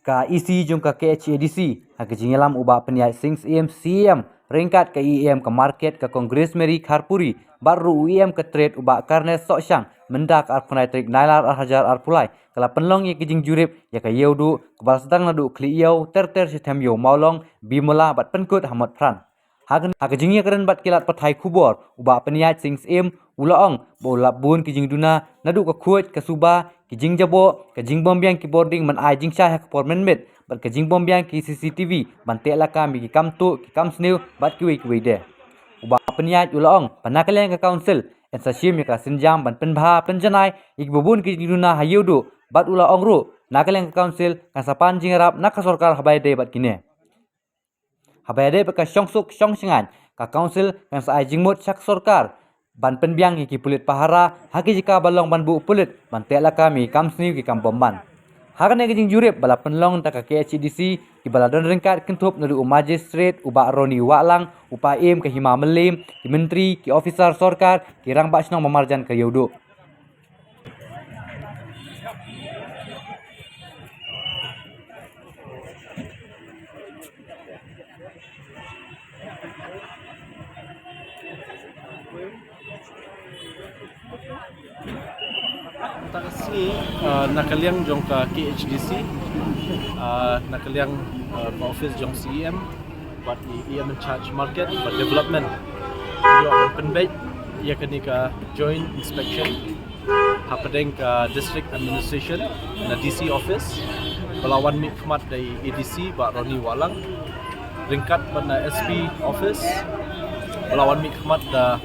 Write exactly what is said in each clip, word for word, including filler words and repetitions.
Ka E C jong ka K H A D C, ha ka jingïalam u Bah Pynïaid Sing Syiem, C E M, ryngkat ka E M ka Market ka Congress Mary Kharpuri, bad ruh u E M ka Trade u Bah Carnes Sohshang, mynta ka arphew khyndai tarik Nailar ar hajar arphew lai, ka la pynlong ïa ka jingjurip ïa ka Ïewduh, kaba la sdang naduh Khlieh Ïew, ter ter sha Them Ïew Mawlong, Bimala bad Pynkut ha Motphran. Ha ka, ha ka jingïakren bad ki lad pathai khubor, u Bah Pynïaid Sing Syiem u la ong ba u la bun ki jingduna naduh ka khuid ka suba, ki jingjaboh, ka jingbym biang ki bording ban ai jingshai ha ka por mynmiet, bad ka jingbym biang ki C C T V ban teh lakam ïa ki kam tuh, ki kam sniew bad kiwei kiwei de. U Bah Pynïaid u la ong ba na ka liang ka council yn sa shim ïa ka sienjam ban pynbha pynjanai ïa kiba bun ki jingduna ha Ïewduh, bad u la ong ruh na ka liang ka council kan sa pan jingïarap na ka sorkar haba ïadei bad kine. Haba ïadei bad ka shongsuk shongshngaiñ, ka council kan sa ai jingmut sha ka sorkar ban pynbiang ïa ki pulit pahara ha ki jaka ba long ban buh pulit ban teh lakam ïa ki kam sniew, ki kam bymman. Ha kane ka jingjurip ba la pynlong da ka K H A D C, kiba la don ryngkat kynthup naduh u Magistrate u Bah Ronnie Wahlang, u Paiem ka Hima Mylliem, ki myntri, ki officer sorkar, ki rangbah shnong ba marjan ka Ïewduh. Mynta ka sngi, ah, na ka liang jong ka K H D C, ah, na ka liang, ah, ka office jong C E M, bad i E M in charge market bad development, ïoh ban pynbeit ïa kane ka joint inspection hapdeng ka district administration, na D C office, ba la wan mihkhmat da i A D C Bah Ronnie Wahlang, ryngkat bad na S P office, ba la wan mihkhmat da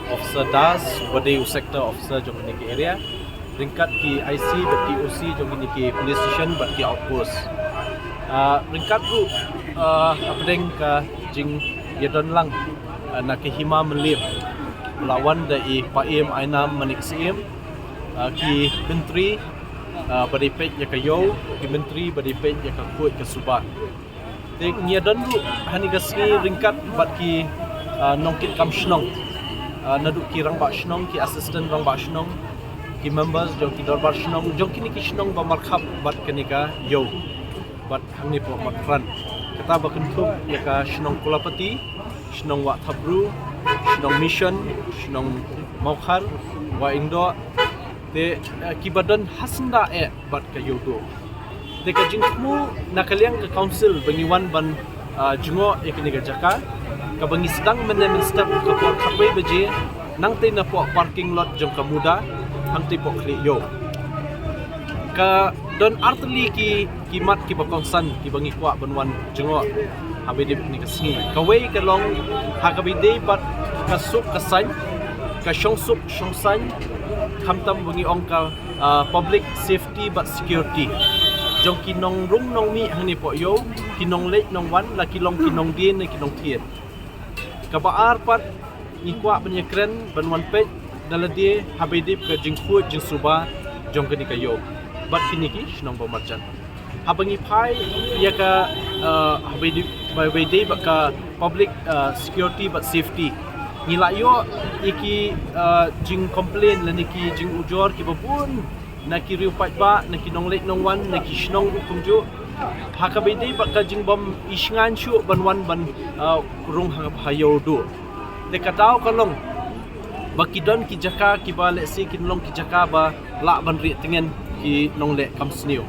Officer Das, ba dei u sector officer jong kane ka area, ryngkat ki I C bad ki O C jong kine ki police station bad ki outpost. Ah, ryngkat ruh, ah, hapdeng ka jingïadon lang, ah, na ka Hima Mylliem, ba la wan da i Paiem Ainam Manik Syiem, ah, ki myntri, ah, ba dei peit ïa ka ïew, ki myntri ba dei peit ïa ka khuid ka suba. Te ngi ïadon ruh ha kane ka sngi ryngkat bad ki, ah, nongkitkam shnong, ah, naduh ki rangbah shnong, ki assistant rangbah shnong, ki members jong ki dorbar shnong jong kine ki shnong ba markhap bad kane ka ïew bad hangne hapoh Motphran. Kata ba kynthup ïa ka shnong Kulapati, shnong Wahthapbru, shnong Mission, shnong Mawkhar, Wahingdoh, te, eh, kiba don ha syndah eh bad ka Ïewduh. Te ka jingthmu na ka liang ka council ba ngi wan ban, ah, jngoh ïa kane ka jaka, kaba ngi sdang mynne mynstep ka por khatwei baje, nangtei napoh parking lot jong ka MUDA, hangtei hapoh Khlieh Ïew. Ka don artylli ki, ki mat kiba kongsan kiba ngi kwah ban wan jngoh haba ïadei bad kane ka sngi. Kawei ka long ha kaba ïadei bad ka suk ka saiñ, ka shongsuk shongsaiñ, khamtam ba ngi ong ka, ah, public safety bad security jong ki nongrung nongmih hangne hapoh ïew, ki nongleit nongwan, la ki long ki nongdie ne ki nongthied. Kaba ar pat, ngi kwah ban ïakren ban wan peit da lade haba ïadei bad ka jingkhuid jingsuba jong kane ka ïew bad kine ki shnong ba marjan. Haba ngi phai ïa ka, eh, haba ïadei, haba ïadei bad ka public, eh, security bad safety, ngi la ïoh ïa ki, eh, jingcomplain lane ki jingujor kiba bun na ki riew paidbah, na ki nongleit nongwan, na ki shnong ruh kumjuh, ha kaba ïadei bad ka jingbym ishngaiñ shuh ban wan ban, ah, rung ha, ha Ïewduh. Te ka daw ka long ba ki don ki jaka kiba lehse kin long ki jaka ba lah ban rieh tngen ki nongleh kam sniew.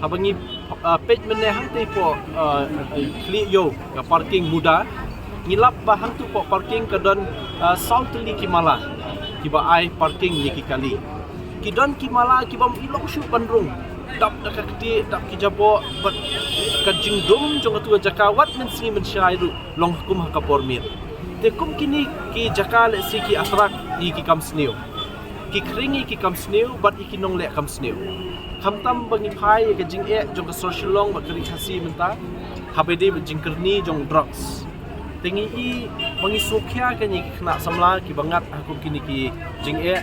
Haba ngi, ah, peit mynne hangtei hapoh, ah, Khlieh Ïew, ka parking MUDA, ngi lap ba hangtu hapoh parking ka don, ah, saw tylli ki mala kiba ai parking ïa ki kali. Ki don ki mala kibym i long shuh ban rung, dap da ka ktieh, dap ki jaboh, bad ka jingdum jong katu ka jaka wat mynsngi mynshai ruh long kum ha ka por miet. Te kum kine ki jaka lehse ki attract ïa ki kam sniew, ki khring ïa ki kam sniew bad ïa ki nongleh kam sniew. Khamtam ba ngi phai ïa ka jingeh jong ka sor Shillong bad ka Ri Khasi mynta, haba ïadei bad jingkyrni jong drugs. Te ngi i ba ngi sngewkhia ïa kine ki khynnah samla kiba ngat ha kum kine ki jingeh,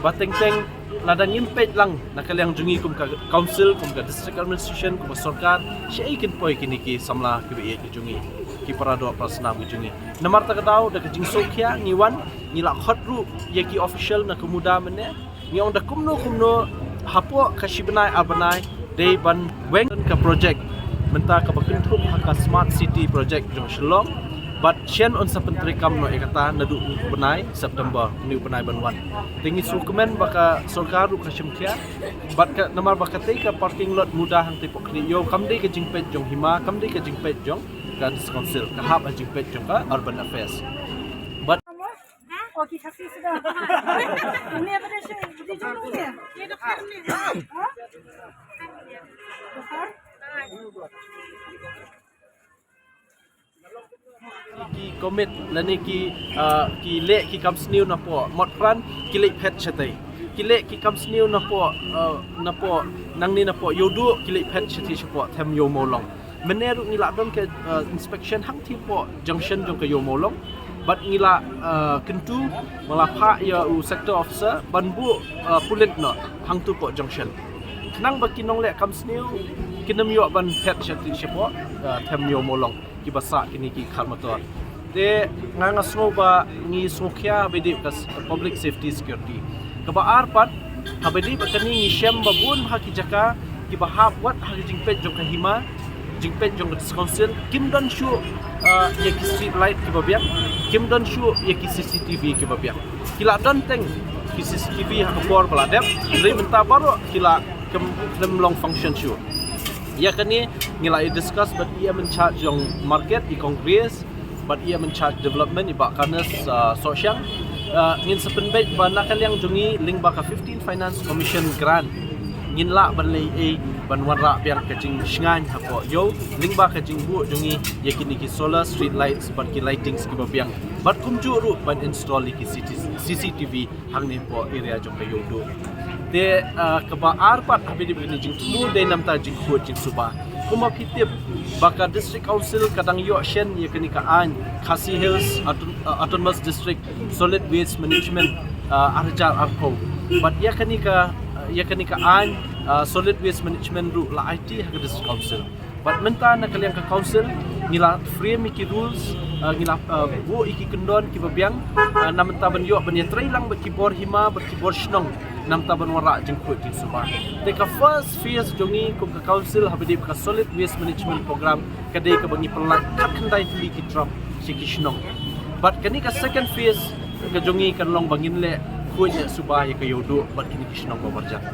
ba teng teng lada ngim peit lang na ka liang jong ngi kum ka council, kum ka district administration, kum ka sorkar, shaei kin poi kine ki samla kiba ïeit ki jong ngi, ki para doh para snam ki jong ngi. Namar kata ka daw da ka jingsngewkhia ngi wan, ngi la khot ruh ïa ki official na ka MUDA mynne, ngi ong da kumno kumno hapoh ka shi bnai ar bnai dei ban weng Ka project mynta kaba kynthup ha ka Smart City Project jong Shillong, bad shen yn sa pyntreikam noh ïa kata naduh u bnai September, une u bnai ban wan. Te ngi sngewkmen ba ka sorkar ruh ka shim khia, bad ka namar ba katei ka parking lot muda hangtei hapoh Khlieh Ïew kam dei ka jingpeit jong hima, kam dei ka jingpeit jong ka District Council, ka hap ha jingpeit jong ka Urban Affairs. Bad ki commit lane ki, ah, ki leh ki kam sniew napoh Motphran ki leit phet shatei. Ki leh ki kam sniew napoh, ah, napoh nangne napoh Ïewduh ki leit phet shatei shapoh Them Ïew Mawlong. Mynne ruh ngi la don ka, ah, inspection hangtei hapoh junction jong ka Ïew Mawlong. Bad ngi la, ah, kyntu, ngi la phah ïa u sector officer ban buh, ah, pulit noh hangtei hapoh junction. Khnang ba ki nongleh kam sniew kin ym ïoh ban phet shatei shapoh, ah, Them Ïew Mawlong kiba sah kine ki khar motor. Te nga nga sngew ba ngi sngewkhia haba ïadei ka s-, public safety security. Kaba ar pat, haba ïadei bad kane ngi shem ba bun ha ki jaka kiba hap wat ha ka jingpeit jong ka hima, jingpeit jong ka District Council, kim don shuh, ah, ïa ki street light kiba biang, kim don shuh ïa ki C C T V kiba biang. Ki la don teng ki C C T V ha ka por ba la dep, hynrei mynta baroh ki la khlem, khlem long function shuh. Ïa kane ngi la ïa discuss bad i E M in charge jong market, i Kong Grace, bad i E M in charge development, i Bah Kanes, ah, Sohshiang. Ah, ngin sa pynbeit ba na ka liang jong ngi lyngba ka fifteenth Finance Commission grant ngin lah ban leh ei ban wanrah biang ka jingshngaiñ hapoh Ïew lyngba ka jingbuh jong ngi ïa kine ki solar street lights bad ki lightings kiba biang. Bad kumjuh ruh ban install ïa ki C C T V hangne hapoh area jong ka Ïewduh. Te, ah, kaba ar pat haba ïadei bad kane jingthmu dei namar jingkhuid jingsuba. Kumba phi tip ba ka District Council ka dang ïoh shen ïa kane ka aiñ Khasi Hills Auto-, ah, Autonomous District Solid Waste Management, ah, ar hajar arphew. Bad ïa kane ka, ïa kane ka aiñ, ah, Solid Waste Management ruh la aiti ha ka District Council. Bad mynta na ka liang ka council ngi la frame ïa ki rules, ah, ngi la, ah, buh ïa ki kyndon kiba biang, ah, na mynta ban ïoh ban ïatreilang bad ki bor hima bad ki bor shnong na mynta ban wanrah jingkhuid jingsuba. Te ka first phase jong ngi kum ka council haba ïadei bad ka solid waste management program ka dei kaba ngi pynlait khatkhyndai tylli ki truck sha ki shnong. Bad kane ka second phase ka jong ngi kan long ba ngin leh khuid leh suba ïa ka Ïewduh bad kine ki shnong ba marjan.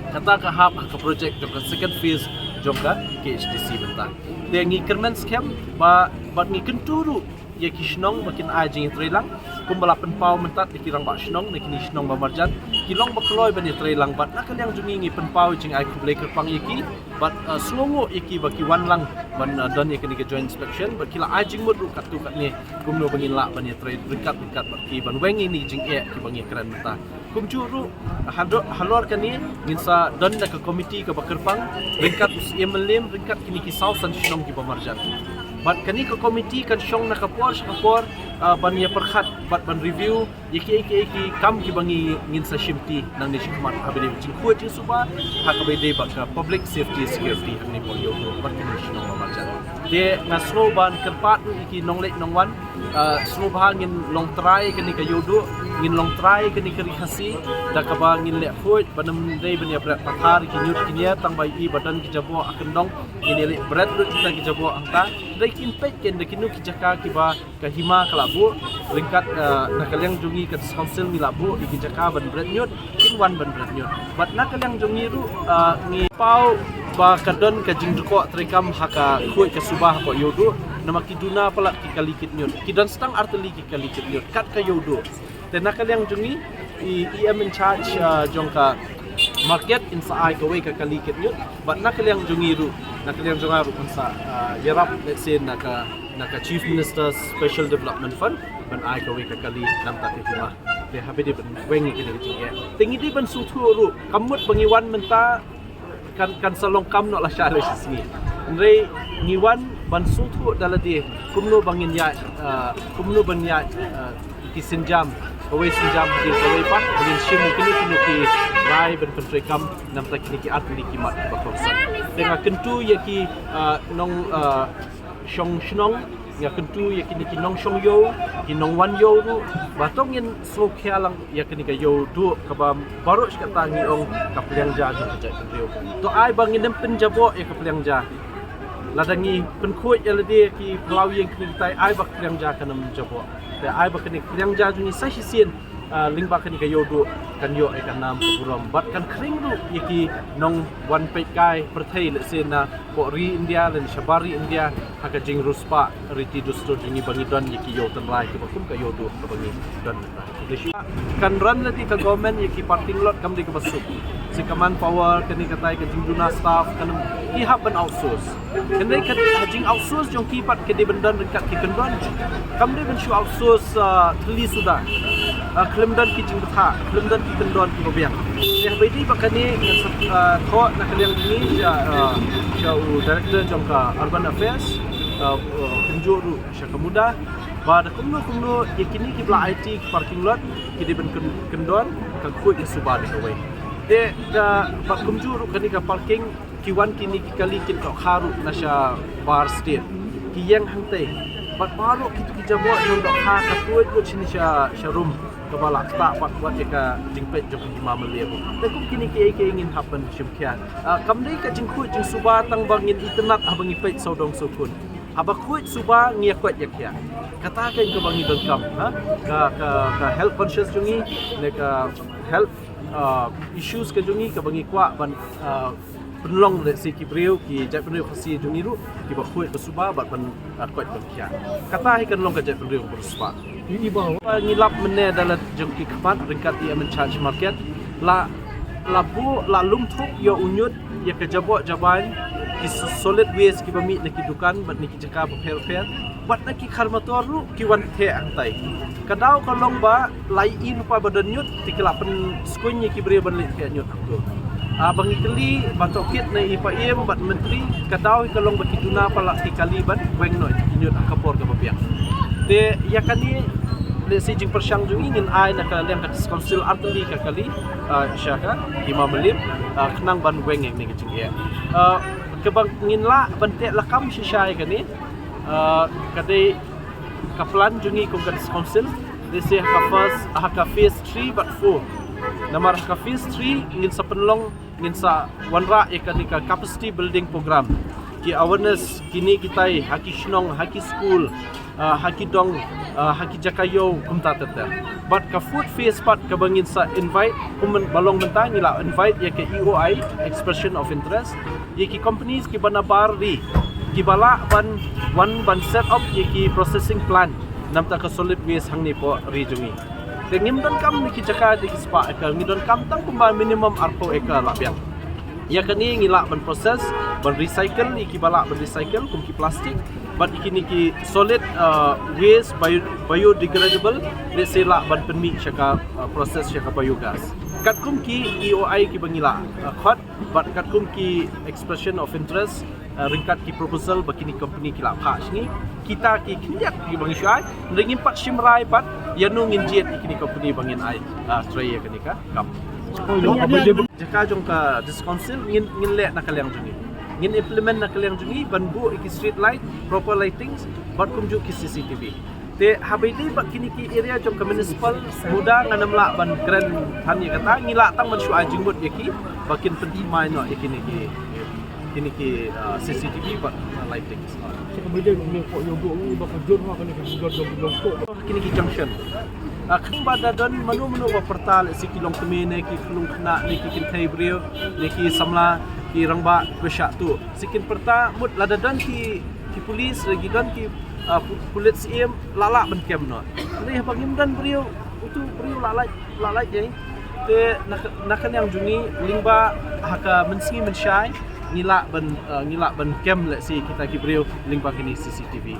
Kata ka hap ha ka project jong ka second phase jong ka K H D C mynta. Te ngi kyrmen skhem ba bad ngi kyntu ruh ïa ki shnong ba kin ai jingïatreilang kumba la pynpaw mynta da ki rangbah shnong na kine ki shnong ba marjan. Ki long ba kloi ban ïatreilang bad na ka liang jong ngi ngi pynpaw ïa jingai khublei kyrpang ïa ki bad, uh, sngewnguh ïa ki ba ki wan lang ban, uh, don ïa kane ka joint inspection bad ki la ai jingmut ruh katto katne kumno ba ngin lah ban ïatrei ryngkat ryngkat bad ki ban weng ïa kine ki jingeh kiba ngi kren mynta. Kumjuh ruh, halor, halor kane ngin sa don da ka komiti kaba kyrpang ryngkat u Syiem Mylliem ryngkat kine ki saw san shnong kiba marjan. Bad kane ka komiti kan shong na ka por sha ka por, ah, ban ïa pyrkhat bad ban review ïa ki, ïa ki, ïa ki kam kiba ngi, ngin sa shimti nangne shakhmat haba ïadei jingkhuid jingsuba ha kaba ïadei bad ka public safety security hangne hapoh Ïewduh bad kine ki shnong ba marjan. Te nga sngew ban kyrpad ruh ïa ki nongleit nongwan, ah, sngewbha ngin long trai kane ka Ïewduh, ngin long trai kane ka Ri Khasi da kaba ngin leh khuid ban ym dei ban ïa bret pathar ïa ki ñiut ki ñier tang ba ïohi ba don ki jaboh ha kyndong, ngin ïa leh bret ruh kita ki jaboh hangta. Dei kin peit ken da kino ki jaka kiba ka hima ka la buh ryngkat, ah, na ka liang jong ngi ka District Council ngi la buh ïa ki jaka ban bret ñiut, kin wan ban bret ñiut. Bad na ka liang jong ngi ruh, ah, ngi paw ba ka don ka jingdkoh treikam ha ka khuid ka suba hapoh Ïewduh namar ki duna palat ki kali kit ñiut. Ki don stang artylli ki kali kit ñiut kat ka Ïewduh. Te na ka liang jong ngi i E M in charge, ah, jong ka market in sa ai kawei ka kali kit ñiut bad na ka liang jong ngi ruh, na ka liang jong nga ruh in sa, ah, ïarap, let's say, na ka, na ka Chief Minister's Special Development Fund ban ai kawei ka kali namar ka hima. Te haba ïadei ban weng ïa kine ki jingeh te ngi dei ban sngewthuh ruh kam mut ba ngi wan mynta kan, kan sa long kam noh lashai lashisngi. Hynrei ngi wan ban sngewthuh da lade kumno ba ngin ïaid, ah, kumno ban ïaid, ah, ki sienjam, kawei sienjam hadien kawei pat, ba ngin shim kine, kine ki rai ban pyntreikam namar kine ki artylli ki mat ba kongsan. Te nga kyntu ïa ki, ah, nong, ah, shong shnong Nga kyntu ïa kine ki nongshong ïew, ki nongwan ïew ruh, ba to ngin sngewkhia lang ïa kane ka ïew duh kaba baroh shi katta ngi ong ka pliang ja jong ka jaitbynriew. To ai ba ngin ym pynjaboh ïa ka pliang ja. Lada ngi pynkhuid ïa lade ki phyllaw ïing kine kitai, ai ba ka pliang ja kan ym jaboh. Te ai ba kane ka pliang ja jong ngi sa shisien, ah, lyngba kane ka ïew duh kan ïoh ïa ka nam ka burom bad kan khring ruh ïa ki nongwan peit kai pyrthei lehse na poh ri India lane shabar ri India ha ka jingriewspah riti dustur jong ngi ba ngi don ïa ki ïew tynrai kiba kum ka ïew duh kaba ngi don mynta. Kan run lade ka government ïa ki parking lot kam dei kaba suk. Shi ka manpower, kane katai ka jingduna staff, kan ki hap ban outsource. Hynrei ka jing outsource jong ki pat ka dei ban don ryngkat ki kyndon. Kam dei ban shu outsource, ah, thylli suda. Ah, khlem don ki jingbthah, khlem don ki kyndon kiba biang. Te haba ïadei bad kane ngan sa, ah, thoh na ka liang jong ngi sha, ah, sha u director jong ka urban affairs, ah, uh, kumjuh ruh sha ka MUDA. Ba da kumno kumno ïa kine kiba la aiti ki parking lot ki dei ban kyn-, kyndon, ka khuid ka suba da kawei. Te ka bad kumjuh ruh kane ka parking ki wan kine ki kali kin dohkha ruh na shabar state. Ki ïeng hangtei. Bad baroh kito ki jaboh jong dohkha ka tuid lut shane sha, sha rum kaba la ktah bad wat ïa ka jingpeit jong ka hima Mylliem. Te kum kine kiei kiei ngin hap ban shim khia. Ah, kam dei ka jingkhuid jingsuba tang ba ngin itynnad haba ngi peit sawdong sawkun. Haba khuid suba ngi ïa koit ïa khiah. Kata ka kaba ngi donkam, ha? Ka, ka, ka health conscious jong ngi, ne ka health, ah, issues ka jong ngi kaba ngi kwah ban, ah, pynlong lehse ki briew, ki jaitbynriew Khasi jong ngi ruh kiba khuid ba suba bad ban, ah, koit ban khiah. Kata hi kan long ka jaitbynriew ba riewspah. Ngi lap mynne da la jong ki khmat ryngkat ïa mynchurch market. La, la buh, la lum thup ïa u ñiut ïa ka jaboh jabain ki so-, solid waste kiba mih na ki dukan bad na ki jaka bapher bapher. Bad na ki khar motor ruh ki wan theh hangtai. Ka daw ka long ba la ïohi lypa ba don ñiut te ki la pynskuiñ ïa ki briew ban leit theh ñiut hangto. Ah, ba ngi kylli ba tohkit na i Paiem bad Myntri, ka daw hi ka long ba ki duna palat ki kali ban weng noh ïa ki ñiut ha ka por kaba biang. Te ïa kane lehse jingpyrshang jong ngi ngin ai na ka liang ka District Council artylli ka kali, ah, sha ka hima Mylliem, ah, khnang ban weng ïa kane ka jingeh. Ah, kaba ngin lah ban teh lakam shisha ïa kane, ah, ka dei ka plan jong ngi kum ka District Council, lehse ha ka first, ha ka phase three bad four. Namar ha ka phase three ngin sa pynlong, ngin sa wanrah ïa kane ka capacity building program. Ki awareness kine kitai ha ki shnong, ha ki school, ah, ha ki dong, ah, ha ki jaka ïew kumta ter ter. Bad ka fourth phase pat kaba ngin sa invite, kum ba long mynta ngi la invite ïa ka E O I, expression of interest, ïa ki companies kiba nabar ri kiba lah ban wan ban set up ïa ki processing plant namar ka solid waste hangne hapoh ri jong ngi. Te ngim donkam na ki jaka da ki spah acre, ngi donkam tang kumba minimum arphew acre lah biang. Ïa kane ngi lah ban process, ban recycle ïa kiba lah ban recycle kum ki plastik bad ïa kine ki solid, uh, waste bio-, biodegradable, lehse lah ban pynmih sha ka, uh, process sha ka biogas. Katkum ki E O I kiba ngi la, uh, khot bad katkum ki expression of interest, uh, ryngkat ki proposal ba kine company ki la phah sha ngi, kita ki khyndiat kiba ngi shu ai. Hynrei ngim pat shim rai pat ïano ngin jied ïa kine company ba ngin ai, uh, trei ïa kane ka kam. Jaka jong ka District Council ngin, ngin leh na ka liang jong ngi. Ngin implement na ka liang jong ngi ban buh ïa ki street light, proper lightings bad kumjuh ki C C T V. Te haba ïadei bad kine ki area jong ka municipal, MUDA ngan ym lah ban grant than ïa kata, ngi lah tang ban shu ai jingmut ïa ki ba kin pynthymmai noh ïa kine ki, kine ki, uh, C C T V bad, uh, lighting. Sa ka bynta jong ngi ko ïoh buh ngi ba ka jur ha kane ka jingdon jong ki longkhoh. Kine ki junction. Ah, khnang ba da don mano mano ba pyrta lehse ki longkmie ne ki khyllung khynnah ne ki kynthei briew ne ki samla ki rangbah ba shah tuh. Sa kin pyrta mut lada don ki, ki police, lada don ki, ah, pu-, pulit siem la lah ban kem noh. Hynrei haba ngim don briew, utu briew la lait, la lait ei. Te na ka, na ka liang jong ngi lyngba ha ka mynsngi mynshai ngi lah ban, ah, ngi lah ban kem lehse kita ki briew lyngba kine C C T V.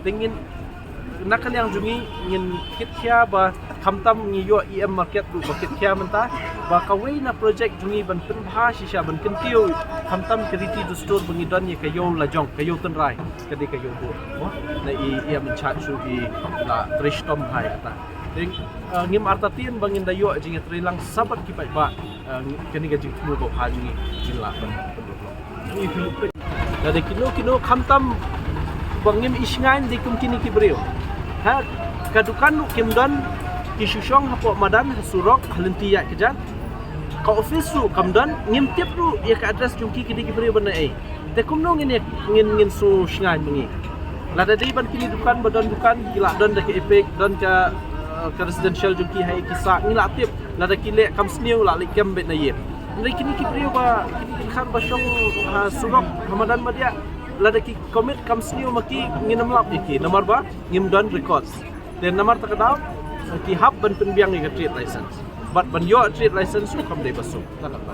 Te ngin na ka liang jong ngi ngin kit khia ba khamtam ngi ïoh E M market ruh ba kit khia mynta ba kawei na project jong ngi ban pynbha shisha ban kyntiew khamtam ka riti dustur ba ngi don ïa ka ïew lajong, ka ïew tynrai, ka dei ka ïew duh. Na i, i ïa mynchurch ruh i la trei shitom ha kata. Te, uh, ngim artatien ba ngin da ïoh jingïatreilang sabat ki paidbah, uh, kane ka jingthmu ba bha jong ngi ngin lah ban pynduh. Lada kino kino khamtam Ba ngim i shngaiñ de kum kine ki briew. Ha, ka dukan ruh kim don, ki shu shong hapoh madan, ha surok, ha lynti ïaid kjat. Ka office ruh kam don, ngim tip ruh ïa ka address jong ki, ki dei ki briew ban naei. Te kumno ngin ïa, ngin, ngin shu shngaiñ ma ngi. Lada dei ban kine dukan ba don dukan, ki la don da ka EPIC, don ka, eh, ka residential jong ki ha ïa ki sah, ngi la tip, lada ki leh kam sniew la leit kem beit na ïing. Hynrei kine ki briew ba, kine ki khat ba shong ha surok, ha madan madiah, lada ki commit kam sniew ma ki, ngin ym lap ïa ki, namar ba ngim don records. Te namar ta ka daw, ki hap ban pynbiang ïa ka trade license. Bad ban ïoh trade license ruh kam dei ba suk. Ta katba.